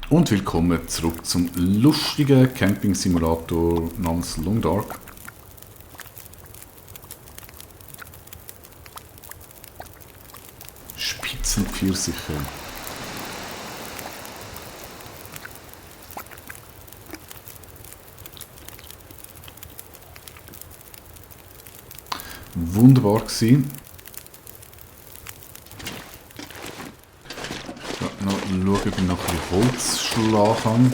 Und willkommen zurück zum lustigen Camping-Simulator namens Long Dark. Spitzenpfirsiche. Wunderbar gewesen. Noch schauen, ob ich noch ein bisschen Holz schlagen kann.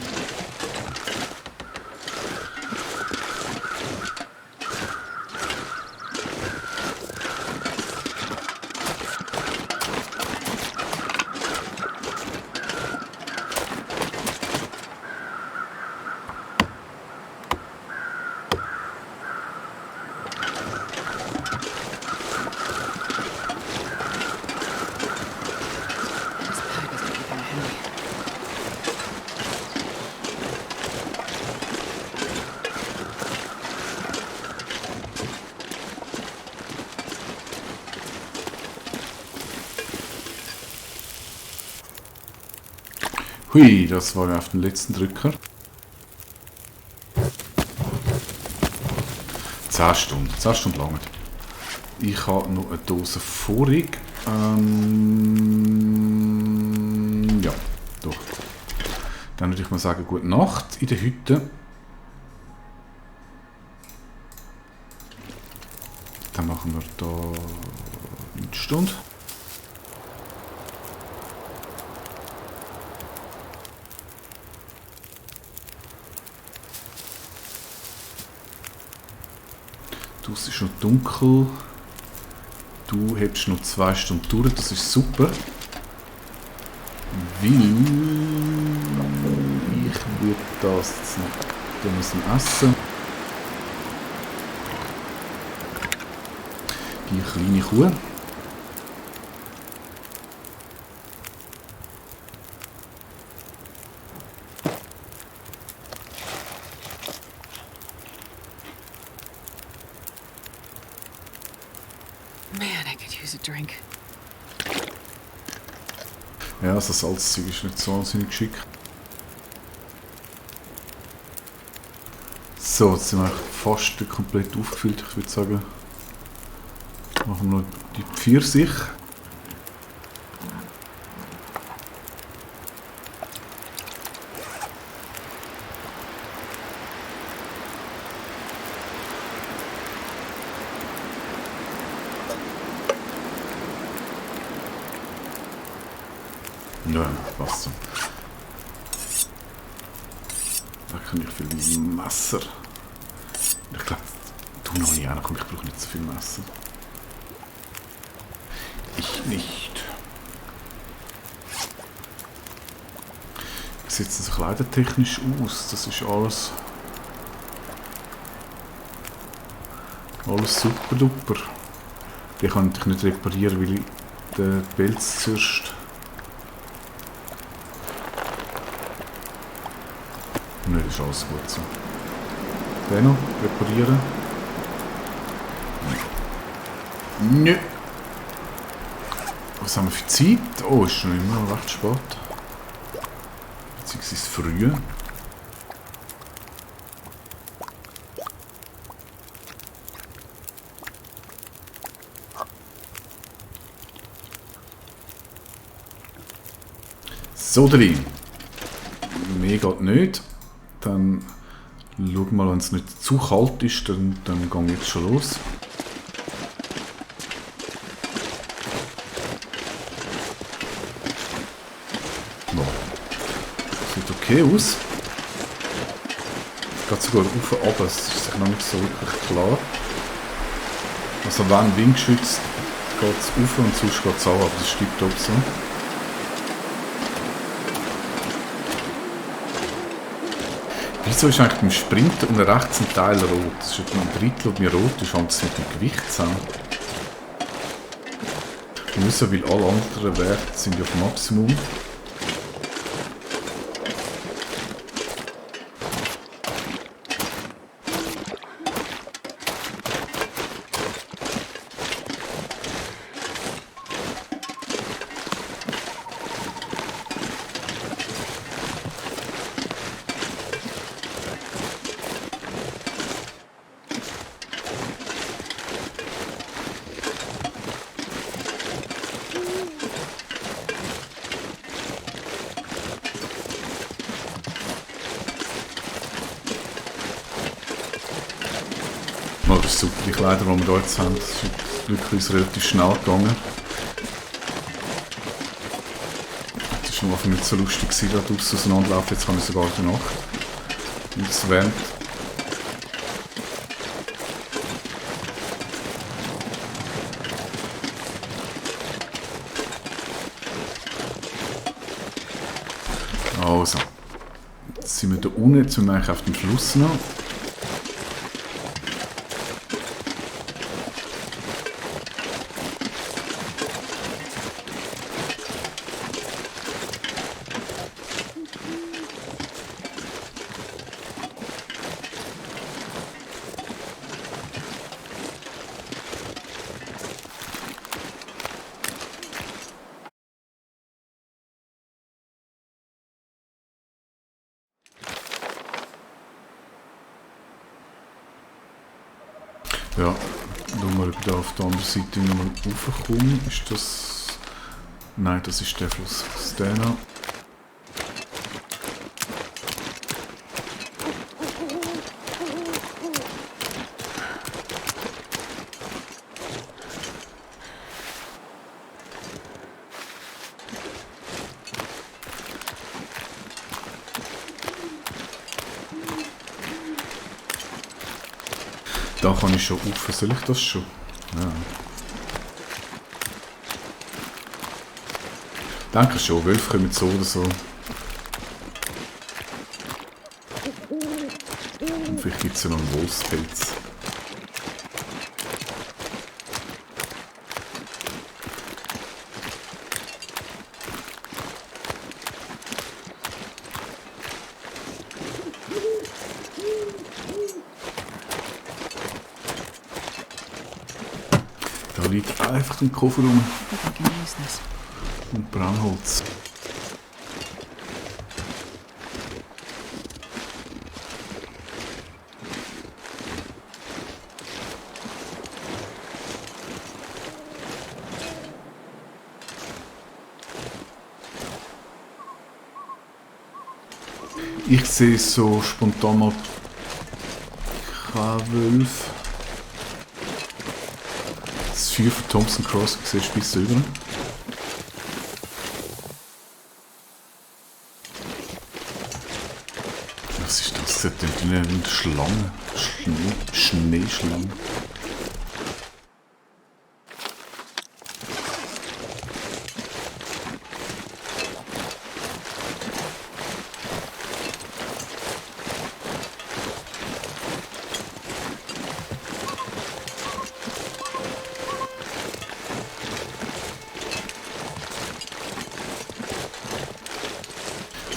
Hui, das war auf den letzten Drücker. 10 Stunden. 10 Stunden lang. Ich habe noch eine Dose vorig. Ja, doch. Dann würde ich mal sagen, gute Nacht in der Hütte. Dann machen wir da eine Stunde. Es ist noch dunkel. Du hebst noch 2 Stunden durch, das ist super. Weil ich würde das jetzt noch müssen essen. Die kleine Kuh. Drink. Ja, das Salzzeug ist nicht so wahnsinnig geschickt. So, jetzt sind wir fast komplett aufgefüllt, ich würde sagen. Machen wir noch die Pfirsich. Ja, passt so. Da kann ich viel Messer. Ich glaube, du noch nicht auch. Komm, ich brauche nicht so viel Messer. Ich nicht. Wie sieht es kleidertechnisch aus? Das ist alles super duper. Die kann ich nicht reparieren, weil ich den Pelz zuerst. Nein, das ist alles gut so. Den noch reparieren. Nö. Was haben wir für Zeit? Oh, ist schon immer noch recht spät. Beziehungsweise früh. So, drin. Mehr geht nicht. Dann schauen wir mal, wenn es nicht zu kalt ist, dann gehe ich jetzt schon los. Ja. Sieht okay aus. Es geht sogar rauf und runter, es ist noch nicht so wirklich klar. Also wenn windgeschützt geht es rauf und sonst geht es auch, aber das stimmt auch so. Wieso ist eigentlich beim Sprinten und rechts ein Teil rot? Das ist etwa ein Drittel, und mir rot ist, hängt es mit dem Gewicht zusammen. Müssen, weil alle anderen Werte sind ja auf Maximum. ist super. Die Kleider, die wir hier jetzt haben, das ist wirklich relativ schnell gegangen. Es war am Anfang nicht so lustig, da draussen auseinanderlaufen. Jetzt kann ich sogar in der Nacht. Und es wärmt. Also, jetzt sind wir da unten, jetzt sind wir eigentlich auf dem Fluss noch. Ja, schauen wir, ob ich da auf der anderen Seite nochmal raufkomme. Ist das... Nein, das ist der Fluss Stena. Da kann ich schon rauf. Soll ich das schon? Ja. Denke schon, Wölfe kommen so oder so. Und vielleicht gibt es ja noch einen Wolfspelz. Da liegt einfach ein Koffer rum I think I can use this. und Brennholz. Ich sehe so spontan mal K12. Das Feuer von Thompson Cross, siehst du bis rüber. Was ist das? Das ist eine Schlange. Schneeschlange.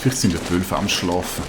Vielleicht sind die Wölfe am Schlafen.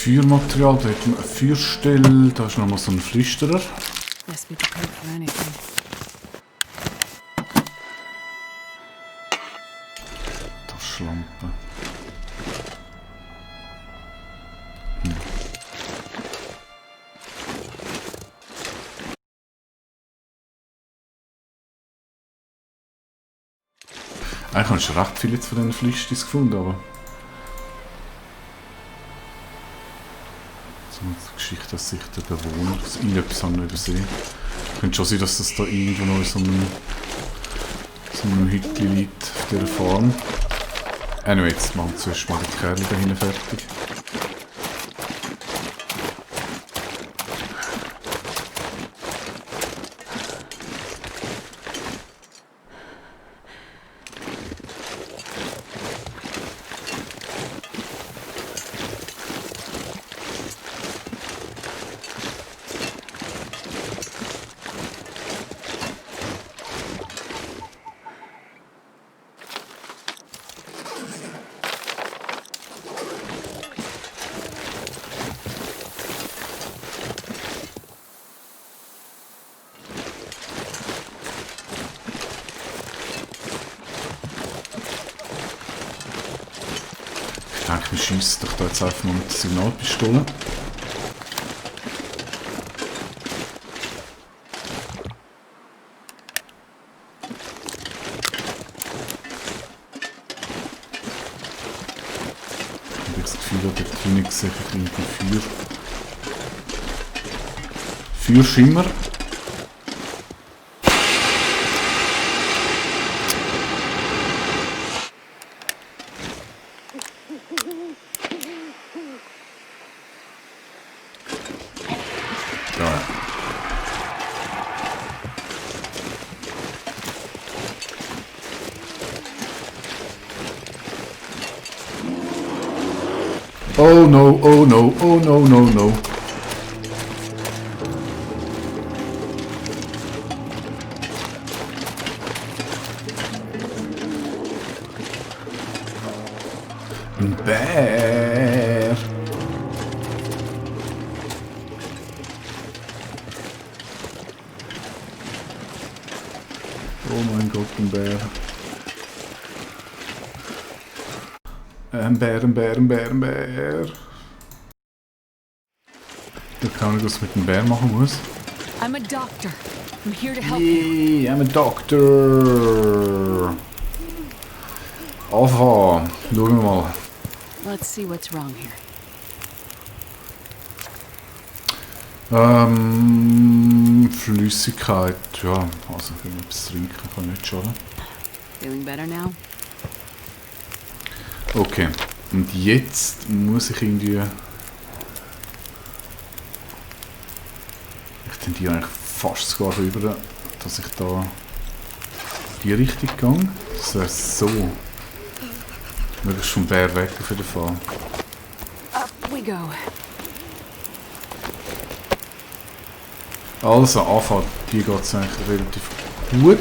Feuermaterial, da hat man eine Feuerstelle, da ist nochmal so ein Flüsterer. Best be prepared for anything. Taschenlampe. Eigentlich habe ich recht viel jetzt von diesen Flüstis gefunden, aber... So eine Geschichte, dass sich der Bewohner irgendetwas haben übersehen. Könnte schon sein, dass das da irgendwo noch in so einem Hütchen liegt, auf dieser Farm. Anyway, jetzt machen wir zuerst mal die Kerle da hinten fertig. Wir schiessen doch da jetzt einfach mal mit der Signalpistole. Ich habe das Gefühl, dort hinten sehe ich irgendwie Feuerschimmer. Ja. Oh no, oh no, oh no, no, no. Ein Bär. Oh mein Gott, ein Bär. Ein Bär, ein Bär, ein Bär, ein Bär. Ich kann nicht, was ich mit dem Bär machen muss. I'm a doctor. I'm here to help you. Yay, I'm a doctor. Anfangen. Schauen wir mal. Let's see what's wrong here. Flüssigkeit. Ja, also für etwas trinken kann nicht schaden. Feeling better now? Okay. Und jetzt muss ich irgendwie... Ich tendiere eigentlich fast sogar rüber, dass ich da in die Richtung gehe. Das wäre so. Möglichst vom Bär weg auf jeden Fall. Up we go. Also, Anfahrt, die geht es eigentlich relativ gut.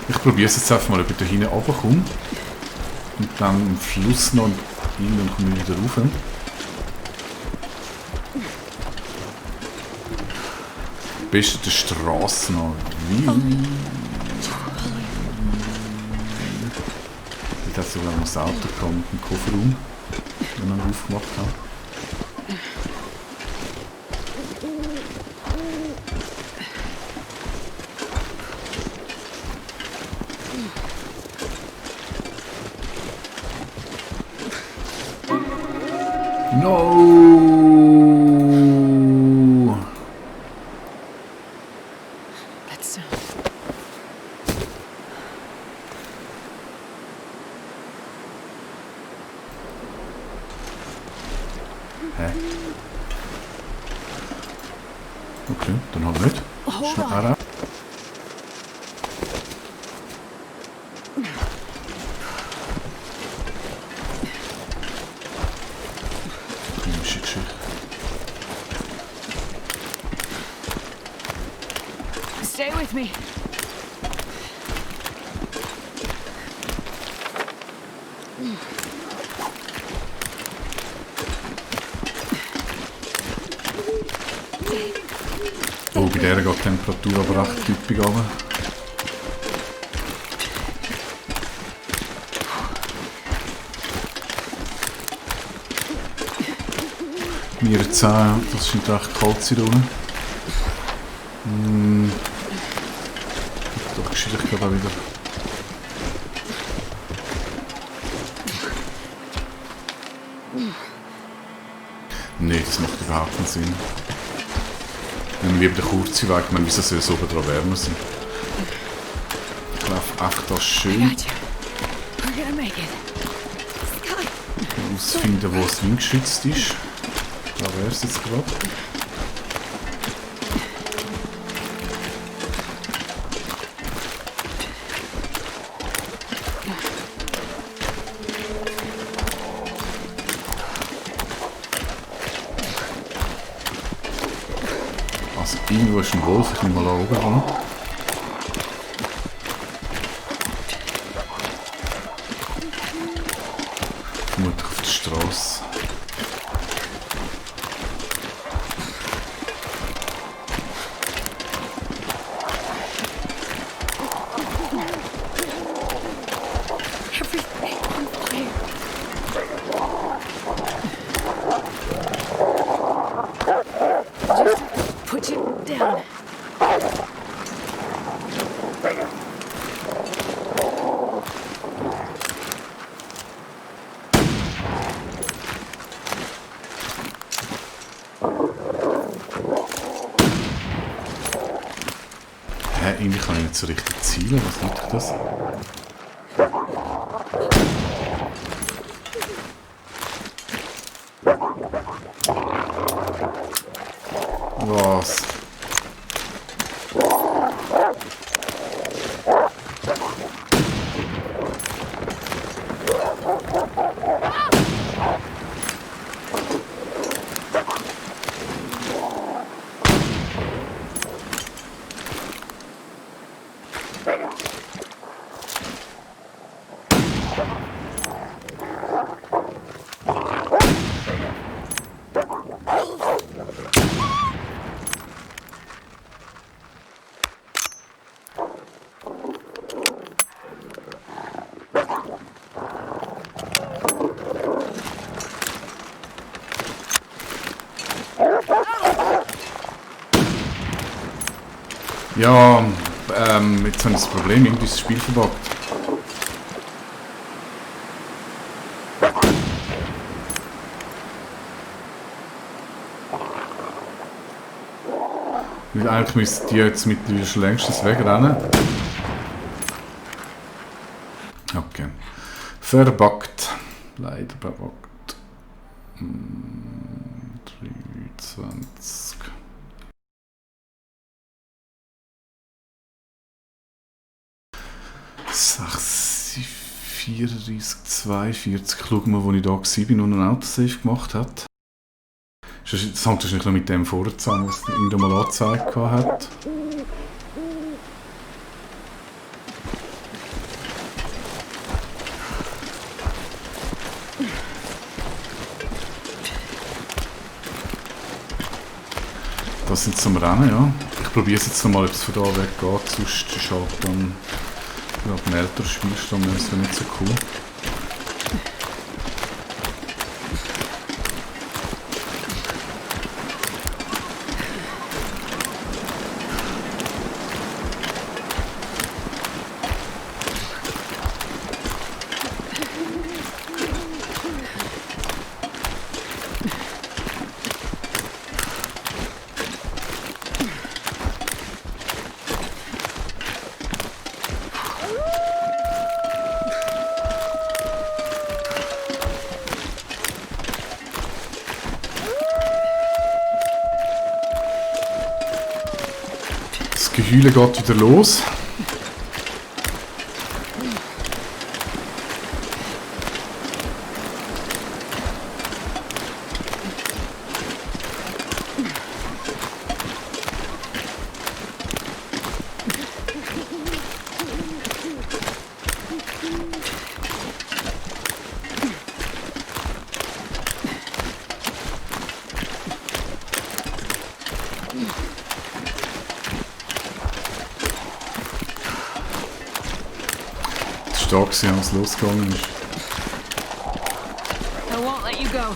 Ich probiere es jetzt einfach mal, ob ich da hinten runterkomme. Und dann am Schluss noch hin und komme wieder rauf. Beste der Straße noch. Ich hatte sogar noch das Auto gehabt mit dem Kofferraum, den wir aufgemacht haben. No! That's Hä? Okay, dann halt nicht. Hold Schnell on. rein. Komische Geschichte. Stay with me. Oh, bei der geht die Temperatur aber recht typisch runter. Mir 10, das scheint recht kalt zu sein da unten. Doch, geschieht ich gerade auch wieder. Nee, das macht überhaupt keinen Sinn. Wenn wir über den kurzen Weg, man wieso soll es oben dran wärmer sein? Ich laufe einfach da I schön got you. We're gonna make it. herausfinden, wo es windgeschützt ist. Da wäre es jetzt gerade. Also irgendwo ist ein Wolf, ich nehme mal da oben an. Vermutlich auf der Straße. nicht so richtig zielen. Was nutzt das? Was? Ja, jetzt habe ich das Problem, irgendwie ist das Spiel verbuggt. Weil eigentlich müssten die jetzt mittlerweile schon längstens wegrennen. Okay. Verbuggt. Leider verbuggt. 23. Sechs, 34, 42. Schau mal, wo ich da war und einen Autosave gemacht habe. Das hängt wahrscheinlich noch mit dem vorher zusammen, was irgendwann mal angezeigt hat. Das sind zum Rennen, ja. Ich probiere es jetzt noch mal, ob es von da weg geht. Sonst ist halt dann ein älterer Spielstand, dann ist das nicht so cool. Das Gehüle geht wieder los. Stark sein, als es losgegangen ist. I won't let you go.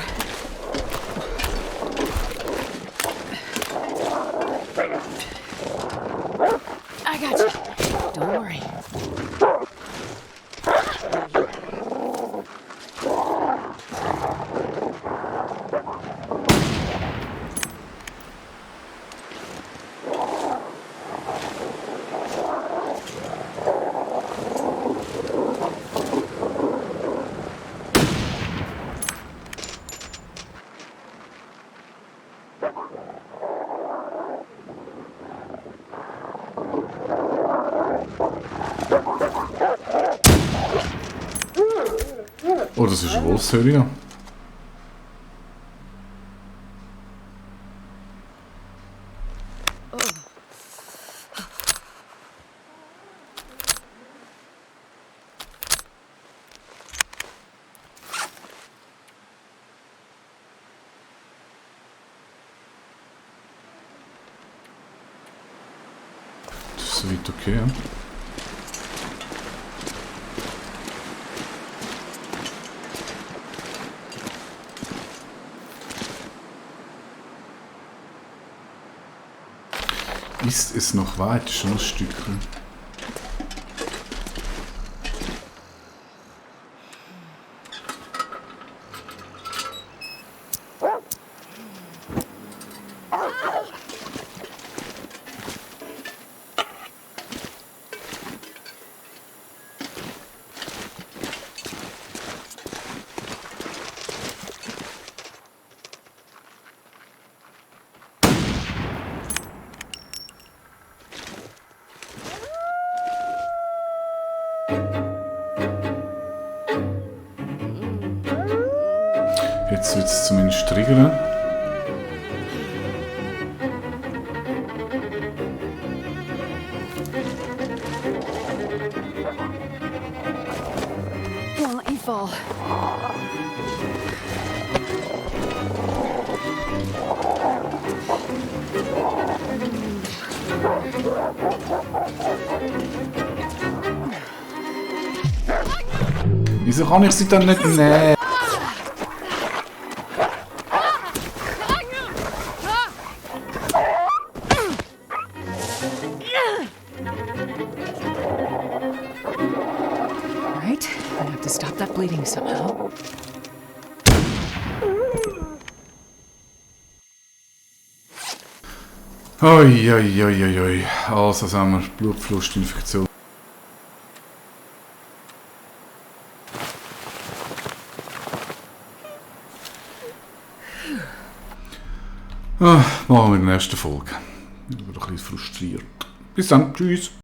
I got you. Don't worry. Oh, das ist eine Wolfshöhle. Das ist soweit okay, ja. Ist es noch weit? Schon ein Stückchen. Jetzt wird es zumindest triggern. Don't let you fall. Wieso kann ich sie dann nicht nehmen? Right? I have to stop that bleeding somehow. Oi, oi, oi, oi, oi. Also sagen wir Blutflussinfektion. Machen wir in der nächsten Folge. Ich bin ein bisschen frustriert. Bis dann, tschüss.